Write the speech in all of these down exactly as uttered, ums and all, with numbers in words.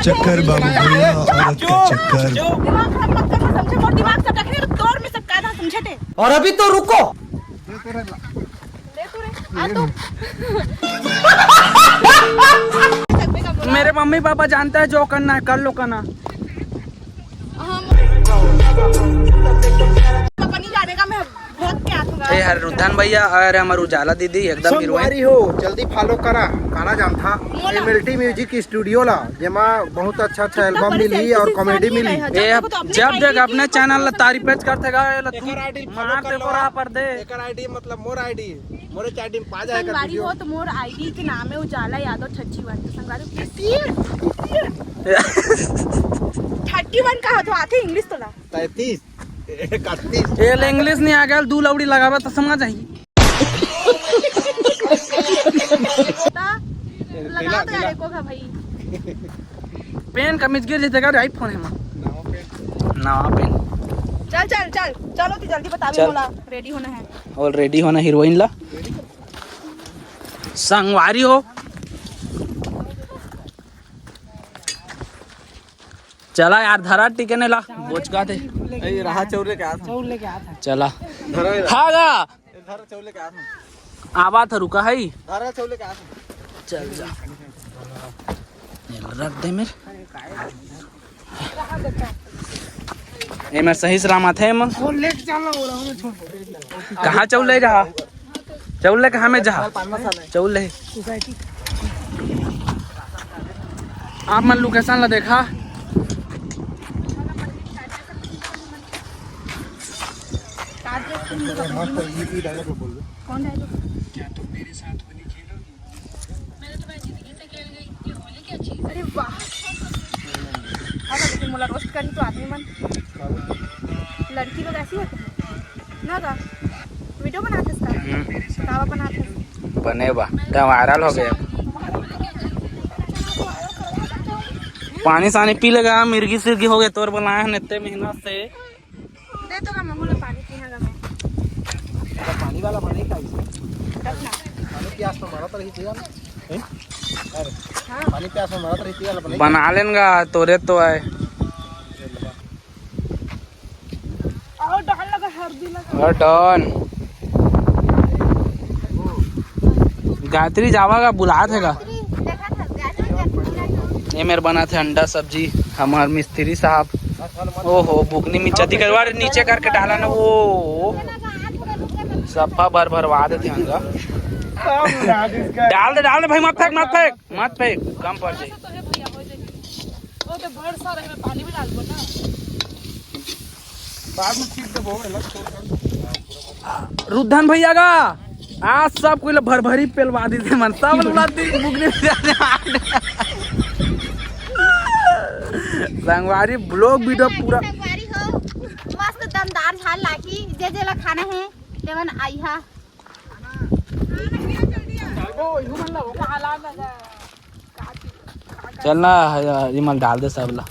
चक्कर बाबू भैया, औरत का चक्कर। दिमाग खराब मत कर, समझे? मोर दिमाग सब रखे, तोर में सब कायदा समझे थे। और अभी तो रुको। ले तो रे, आ तो। मेरे मम्मी पापा जानता है, जो करना है कर लो, करना। पापा नहीं जाने का, मैं बहुत क्या दूंगा। ए हर रुद्धान भैया और हमर उजाला दीदी एकदम हीरोइन। संगवारी हो, जल्दी फॉलो करा, काला जानथा मोला। एमएलटी म्यूजिक स्टूडियो ला, जेमा बहुत अच्छा अच्छा एल्बम मिलही और कॉमेडी मिलही। ए, अब जब देख अपने चैनल ला तारीफ करथे गा, ए ला तू एकर आईडी फॉलो मार कर दे लो। बराबर दे। एकर आईडी मतलब मोर आईडी, मोरे चैट में पा जाएगा संगवारी वीडियो। हो तो मोर आईडी के नाम है उजाला यादव थर्टी वन। तो संगवारी थर्टी वन का हो तो आथे इंग्लिश तो ला। तैंतीस, इकतीस। ए ले इंग्लिश नहीं आ गया, दू लौड़ी लगावे तो समझ आई। ता, लगा तो यार एको का भाई। पेन कमीज गिर जते का, आईफोन है मां। नवा पेन। चल चल चल, चलो ती जल्दी बता, चल। मोला रेडी होना है। और रेडी होना हीरोइन ला। संगवारी हो। चला यार, धरा टिके ने ला। बोचका थे। ए, रहा चाउर लेके आ था। चाउर लेके आ था। चला। धरा है। खा गा। ए, धरा चाउर लेके आ था। आवा था, रुका है। धरा चाउर लेके आ था। चल जा। ये रख दे मेरे। ए, मैं सही सलामत है, मन। वो लेके चल रहा, वो रहा, छोड़। कहाँ चाउर ले रहा? चाउर लेके हमें जहा। चाउर ले। आप मन लोकेशन ला देखा। कौन है? अरे वाह। अब लेकिन मोला रोस्ट करही तो आदमी मन, लड़की लोग ऐसी होती है ना का? वीडियो बनाथस का? हम्म। कावा बनाथस? बने बा, त वायरल हो गया। पानी सानी पी लेगा, मिर्गी सिर्गी हो गए तोर बनाए हैं इतने मेहनत से। दे तो का मैं मोला पानी पीना गा मैं। पानी वाला बनाई का इसे? रखना। पानी प्यास में मरत रही थी यार। हैं? अरे, हाँ। पानी प्यास में मरत रही थी यार, बनाई। बना लेन गा, तोरे तो आए। और डाल लगा, हल्दी लगा। और डॉन। गायत्री जावा का बुलात है का? ये मेरे बना थे अंडा सब्जी, हमार मिस्त्री साहब। ओहो, बुकनी में चदी करवा रहे, नीचे करके डाला ना वो। सफा भर भरवा देते हैं अंडा। डाल दे, डाल दे भाई, मत फेंक, मत फेंक, मत फेंक, कम पड़ जाए। वो तो बड़ सारा है, पानी भी डाल दो ना। बाद में छीट देबो, अलग छोड़ कर। रुद्धन भैया का आज सब कोई ला भरभरी पेलवा दी थे मन, सब लोग ला दी बुकनी में जाने आने। संगवारी ब्लॉग वीडियो पूरा। संगवारी हो, मस्त दमदार झाल लागी, जे जे ला खाना है, तेमन आइहा। चल ना, ये मल डाल दे सब ला।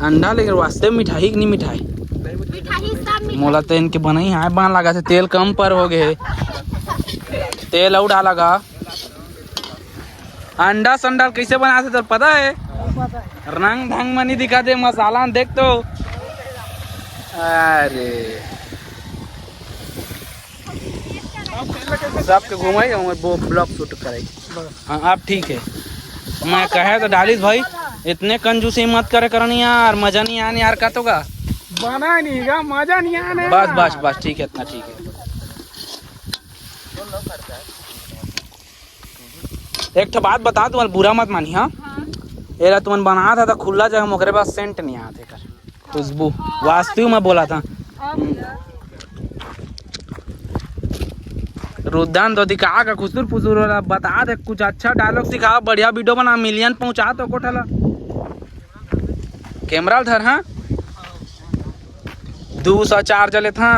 अंडा लेकिन वास्तव में मिठाई कि नहीं मिठाई? मिठाई सब मिठाई। मोला तो इनके बनाई है, बान लगा थे, तेल कम पर हो गए, तेल और डाला गा। अंडा संडा कैसे बनाते तो पता है? रंग ढंग में नहीं दिखा दे मसाला देख तो। अरे सबके घुमाई और वो ब्लॉग शूट कराई। हाँ, आप ठीक है। मैं कहे तो डालिस भाई, इतने कंजूसी मत करे करन यार, मजा नहीं आने यार का तो का। बना नहीं गा, मजा नहीं आने बस यार। बस बस, ठीक है, इतना ठीक है। एक ठो बात बता, तुमन बुरा मत मानी, हाँ? हाँ। एला तुमन बनात हा त खुला जगह में, ओकरे पास सेंट नहीं आत एकर, खुशबू। हाँ। वास्तु में बोला था। हाँ भैया। रुद्धान तो दिखा का खुसुर फुसुर वाला बता दे, कुछ अच्छा डायलॉग सिखा, बढ़िया वीडियो बना, मिलियन पहुंचा तो कोठा ला। कैमरा धर, हाँ, दू सौ चार जले था।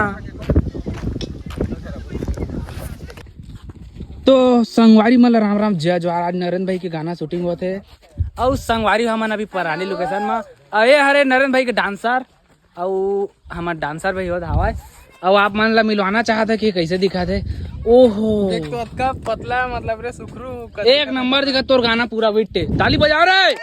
तो संगवारी मन ल राम राम, जय जोहार। आज नरेंद्र भाई के गाना शूटिंग होत हे, अउ संगवारी हमन अभी पराली लोकेशन म। अउ ये हरे नरेंद्र भाई के डांसर, अउ हमर डांसर भाई होत हवय। अब आप मन ला मिलवाना चाहत हे कि कैसे दिखत हे? ओहो, देख तो अतका पतला, मतलब रे सुखरू। एक नंबर दिखत तोर गाना पूरा बिट्टे। ताली बजाओ रे।